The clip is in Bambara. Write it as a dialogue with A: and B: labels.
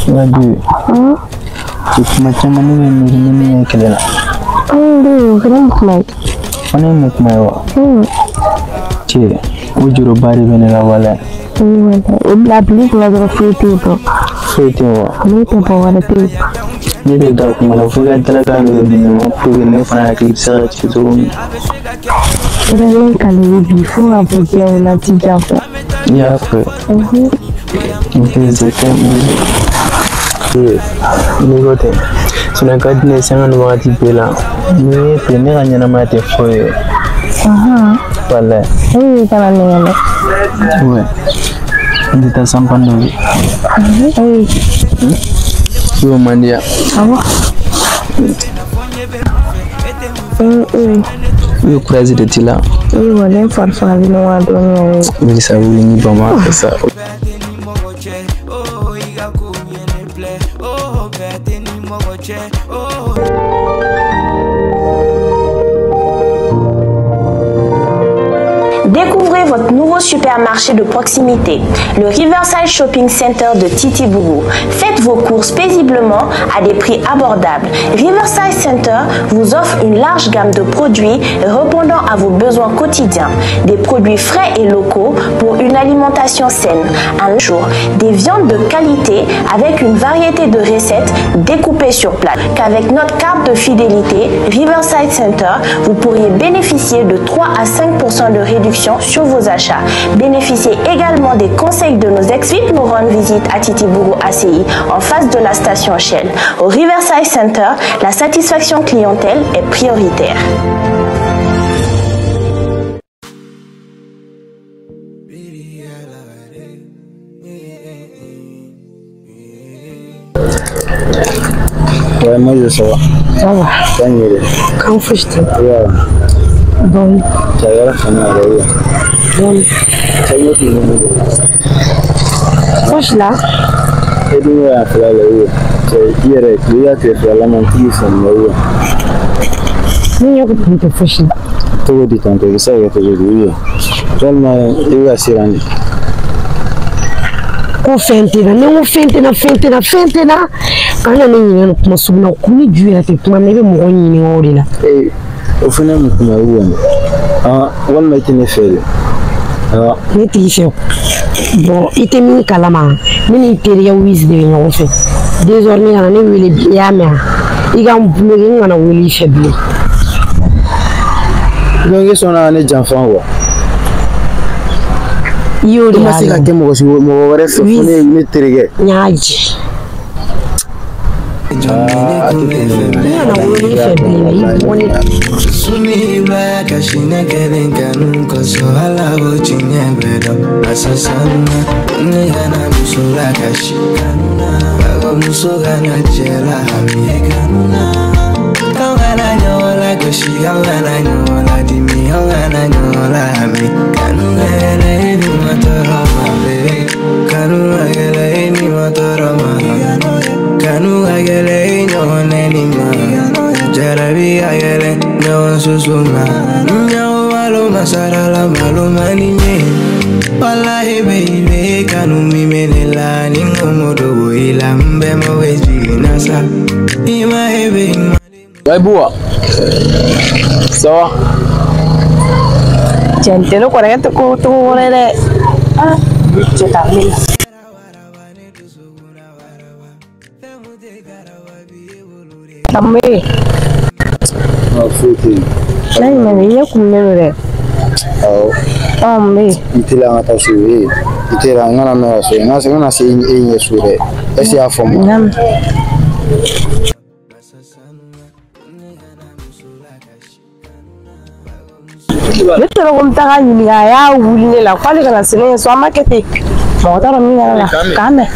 A: Nka bi kuma caman ne bɛ miiri ni min ye kɛlɛ la.
B: O kɛra mun kuma ye?
A: Fana ye mun kuma ye wa? Cɛ, o juruba de bɛ ne la walayi.
B: O bila bili kunna dɔrɔn foyi tɛ yen tɔ.
A: Foyi tɛ yen wa?
B: Ne tɛ bɔ wɛrɛ tɛ yen.
A: Ne bɛ da kuma la fo ka daraka dɔ di ne ma pour que ne fana hakili bɛ se ka jigin cogo min.
B: I bɛ ne kanu bi fo ka fɔ k'i la ti janfa.
A: I y'a fɛ. Ok, je t'aime. N'i ko ten, sinon ka di ne ye sanga ni wagati bɛɛ la. N'i ye ten, ne ka ɲɛnamaya tɛ foyi ye. Walayi.
B: E kana nɛgɛ dɛ.
A: Ouais. N tɛ taa sanpan dɔ ye. I y'o man di yan.
B: Awɔ.
A: I ye courage de t'i la.
B: Walayi n fari fagalen don wa dɔɔni yɛrɛ.
A: Wuli sa, wuli ni bama sa.
C: Découvrez votre nouveau supermarché de proximité, le Riverside Shopping Center de Titibougou. Faites vos courses paisiblement à des prix abordables. Riverside Center vous offre une large gamme de produits répondant à vos besoins quotidiens. Des produits frais et locaux pour une alimentation saine. Un jour, des viandes de qualité avec une variété de recettes découpées sur place. Qu'avec notre carte de fidélité Riverside Center, vous pourriez bénéficier de 3 à 5% de réduction sur vos achats. Bénéficiez également des conseils de nos ex-VIP nous rendent visite à Titibougou ACI en face de la station Shell. Au Riverside Center, la satisfaction clientèle est prioritaire.
A: Ouais, moi je ça va.
B: Ça va.
A: Ça y est.
B: Quand faut-je
A: Ouais.
B: Bon.
A: Ça y est, la famille
B: Bon.
A: Ça y est, tu
B: Fosi la.
A: E dun y'a fila la ye. Cɛ i yɛrɛ tile ka tile fila la tigi faamuya ye.
B: Ne ɲɛ ko tun tɛ fosi la.
A: Cogo di tantɔ i bɛ se ka kɛ cogo di ye? Walima i bɛ ka siran de.
B: Ko fɛn tɛ na, ne ko fɛn tɛ na, fɛn tɛ na, fɛn tɛ na. Kana ne ɲininka nin kuma sugu la, ko ni ju yɛrɛ tɛ kuma na, i bɛ mɔgɔ ɲininka o de la.
A: Ee, o fana ye mun kuma ye wa? Walima i tɛ ne fɛ de.
B: Ne t'i fɛ. Bon, i tɛ min kalama, ne ni terikɛ Wiz de bɛ ɲɔgɔn fɛ. Désormais kana ne wele bi, i y'a mɛn wa? I ka n bloqué, n kana wele i fɛ bilen.
A: Donc i sɔnna ne janfa wa?
B: I y'o de
A: I ma se ka kɛ mɔgɔ si mɔgɔ wɛrɛ fɛ fo ne ne terikɛ.
B: N y'a jɛ. N kana wele i fɛ bilen, i bɔ ne la.
A: Baibuwa. Ça va?
B: Tiɲɛ tɛ ne kɔrɔkɛ tɛ ko cogo wɛrɛ dɛ. Ah, cɛ t'a ne la. Tambe.
A: Foyi tɛ yen.
B: Na ɲuman i ɲɛ kumunen don dɛ.
A: Awɔ.
B: Ɔ mun bɛ yen?
A: I teliya an ka taa so ee i teliya n kana mɛn ka so n kana se e ɲɛ so dɛ est ce que i y'a faamu?
B: N y'a mɛn. Ne taara ko n bɛ taga ɲininka a y'a wuli ne la k'ale kana se ne ɲɛ so an ma kɛ ten mɔgɔ t'a dɔn min kɛra la k'an mɛn.